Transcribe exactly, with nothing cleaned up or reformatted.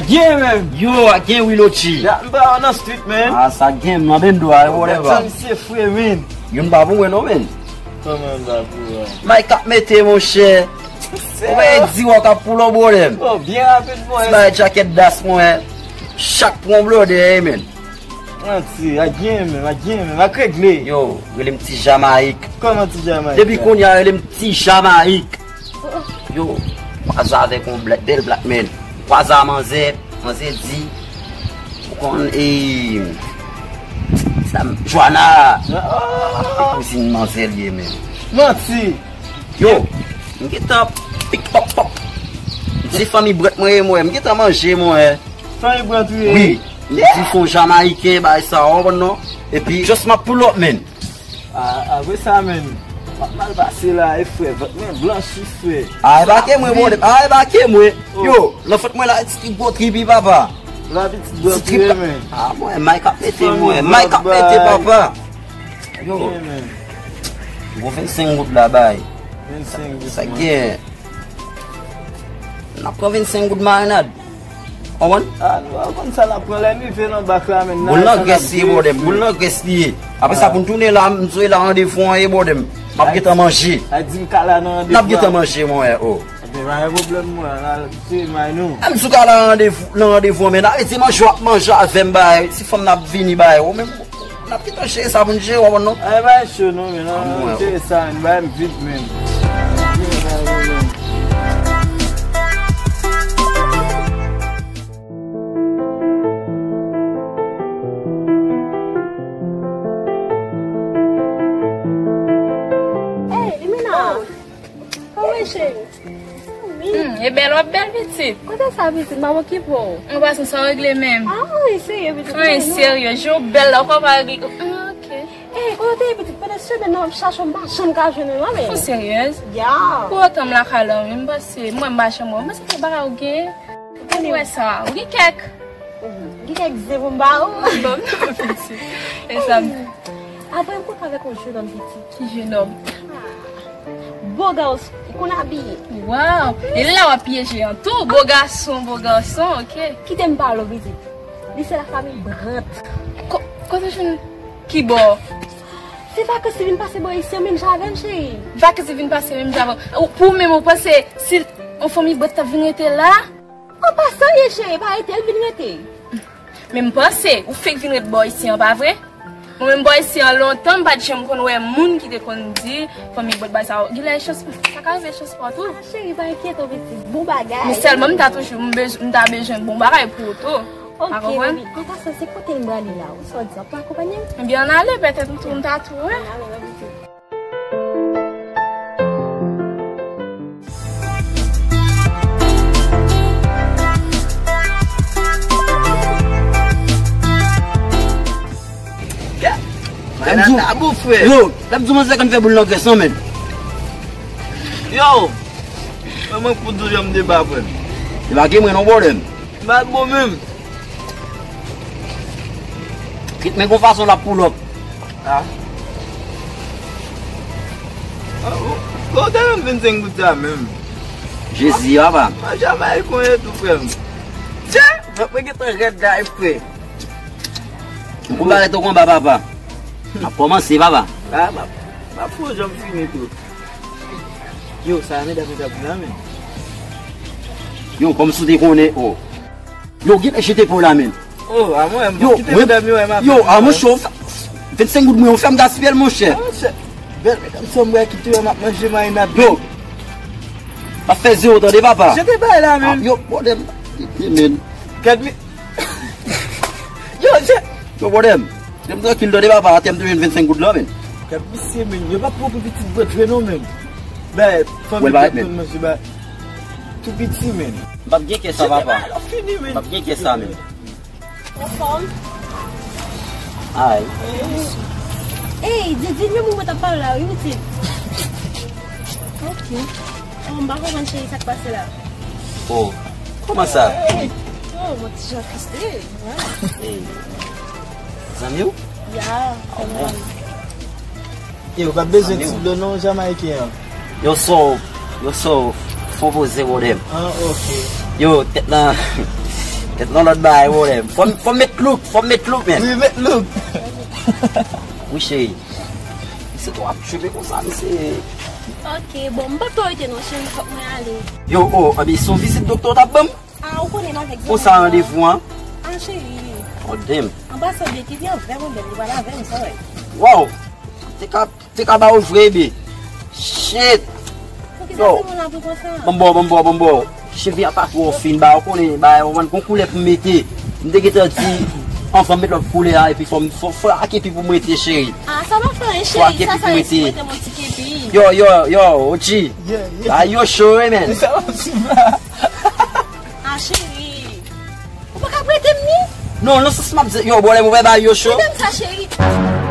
Gen menm. Yo, a gen wi Lotchi. Ya, m pa nan street, man. Ah, sa gen, m nan bendo a, whatever. Sa misye fre, man. Youn pa pou mwen non, man. Kòman youn pa pou ou? Mike ap mete, monchè. Ou pa di w ap pou lò, bro, lè m. Oh, byen rapid, mwen. Ti bay jacket das, mwen. Chak pran blòdè, man. Manti, a gen menm, a gen menm, a regle. Yo, rele m Ti Jamayik. Kòman Ti Jamayik? Depi kounye a, rele m Ti Jamayik. Yo, kwaze avèk yon bla-, bèl black man. Kwaze a manzè, manzè di, ou konn, e, sa, Joana. Ah, ah, ah. E kouzin manzè li ye menm. Manti. Yo, m gentan pik pòp pòp. M di fanmi brèt mwen ye mwen, m gentan manje mwen. Fanmi brèt ou ye? Wi, m di se yon Jamayiken, bagay sa, w konprann non? Epi, just m ap pull up, man. Ah, apre sa, man, m ap mal pase la, e frè, vant mwen blanchi, frè. Ah, e pa ke mwen, bro, ah, e pa ke mwen. Oh. Yo, nan front mwen la, ti gwo trip, papa. La, pitit bò, ti trip, man. Ah, mwen, Mike ap pete, mwen, Mike ap pete, papa. Yo. Yeah, man. Gwo vennsenk goud la, bay. Vennsenk goud, sa man. Gen. N ap pran vennsenk goud marinad. Konprann? Ah, nou pa konn sa n ap pran lè n rive nan bak la, men. Boul nan grès li ye, bro, boul nan grès li ye. Apre sa, pou n tounen la, m sou la randevou an ye, bro. M ap gentan manje. A di m ka la nan randevou. N ap gentan manje, mwen, oh. Ebyen, pa gen pwoblèm, mwen. N al se may nou. M sou ka la randevou, nan randevou an, men n ap di manje w ap manje avè m, bay. Ti fanm n ap vini, bay. Ou menm, n ap gentan jere sa pou n jere, w konprann non? Ay, bay cho non, men non, jere sa, men bay m vit, men. Hey, Limena! Kòman cheri? Hmm, e bèl w ap bèl pitit. Kote sa pitit? M ap okipe w. Ou pa sou sa w regle menm. Ah, wi, serye pitit. Wi, serye. Je w bèl la, ou pa regle. Ah, ok. Eh, kote w te ye pitit? Pandan semèn nan, m ap chache w, m pa janm ka jwenn ou non, men. Ou seryèz? Ya. Pou otan m lakay la, wi, m panse, mwen m pa janm wè w. M panse se bagay ou gen. Ou konn wè sa, ou gen kèk. Mhm. Gen kèk zen pou m ba ou. Bon, non, pitit. E sa m. Apre m kontre avèk yon jennonm pitit. Ki jennonm? Ah. Bo gason, konn abiye. Waw! E la w ap pyeje an tou. Bo gason, bo gason, ok. Kite m pale w, pitit. Li se lafanmi Brant. Ko-, kote w jwenn ki bò? Se vakans li vin pase bò isi an menm jan avè m, cheri. Vakans li vin pase menm jan avè w. Ou, pou ou menm, ou panse si yon fanmi Brant t ap vin rete la? An pasan, ye cheri, pa rete, l vin rete. Men m panse, ou fenk vin ret bò isi an, pa vre? Mwen menm bò isi an lontan, m pa t janm konn wè moun ki te konn di fanmi Brant bay sa. Genlè e chans, sa ka rive chans pa w tou. Ah, cheri, pa enkyete w, pitit. Bon bagay. Men sèlman m ta toujou, m bez-, m ta bezwen bon bagay pou ou tou. Ok, baby. An pasan, se kote m prale la? Ou sa w di, w ap akonpanye m? Ebyen, ann ale, petèt m tou, m ta tou, wi. Ann ale, baby, tou. Yo, n ap di manzè konn fè boul nan grès lan, men. Yo, mwen, mwen pou di w jan m debake. Debake mwen non, bòdè m. M pa bon menm. Kit men gon fason l ap pull up. Ah. Ah, ou, ou te nan vennsenk goud sa menm. Jezi, papa. An Jamayik ou ye tou, frè m. Tchè! Mwen gentan rèd la, frè. M konn barèt ou konba, papa. M ap kòmanse, papa. Ah, m ap, m ap fè w janm fini tou. Yo, sa medam yo t ap di la, men. Yo, kòmsi w te konnen, oh. Yo, gen jete po la, men. Oh, a mwen, m kite medam yo, m ap yo, a mwen cho, vennsenk goud mwen, ou fè m gaspiye l, monchè. Ah, monchè. Bèl medam, sa m wè ki touye m ap manje marinad. Yo. M ap fè zewo, tande, papa. Jete bay la, men. Ah, yo, bòdè m. Men. Gad mi. Yo, je. Yo, bòdè m. Kite m trankil tande, papa, atè m te jwenn vennsenk goud lan, men. Gad misye, men, yo pa pran pou pitit bwèt vre non, men. Bay fanmi bwèt manje, bay. Tou piti, men. M p ap gen kè sa, papa. M p ap gen kè sa, men. Anfòm? Ay. Ey, di, di, men moun mwen t ap pale la, wi, pitit. Ok. Oh, m pa konprann, cheri, sa k pase la. Oh, kòman sa? Ey. Oh, mwen ti jan fristre. Ey. Zanmi w? Ya, zanmi w. Yo, pa bezwen ti dlo non, Jamayiken an. Yo, so, yo, so, fò poze, bòdè m. Ah, ok. Yo, tèt lan. Tèt nan lòt bagay, wòlè. Fò m, fò m met look, fò m met look, men. Wi, met look. Wi, cheri. Se to ap cheve konsa, mesye. Ok, bon, m pa otorite non, cheri, fòk mwen ale. Yo, oh, anben, se yon vizit doktè w t ap ban m? Ah, ou konnen m avèk Pou sa randevou an? Ah, cheri. Oh, damn. Anbasadè ki vin avè mwen, li pral avè m, sa wè. Wow. Te ka, te ka ba ou vre, be. Shit. Poukisa Yo. Se moun la pou konsa? Bon, bon, bon, bon, bon, bon. Cheve a pa twò fin, ba, ou konnen, ba, ou konn gon koulè pou m mete. M te gentan di, anvan m met lòt koulè a, epi fò m, fò, fò ak epi pou m rete, cheri. Ah, sa pa fè anyen, Fò ak cheri, epi sa, pou sa mete. Espre te yon ti kepi. Yo, yo, yo, O G. Yeah, yeah. Ba yo cho, wi, men. Sa w ap di la. Ah, cheri. Ou pa ka prete m ni? Non, nan sans m ap di, yo, bwòlè, mwen ba yo cho. Prete m sa, cheri.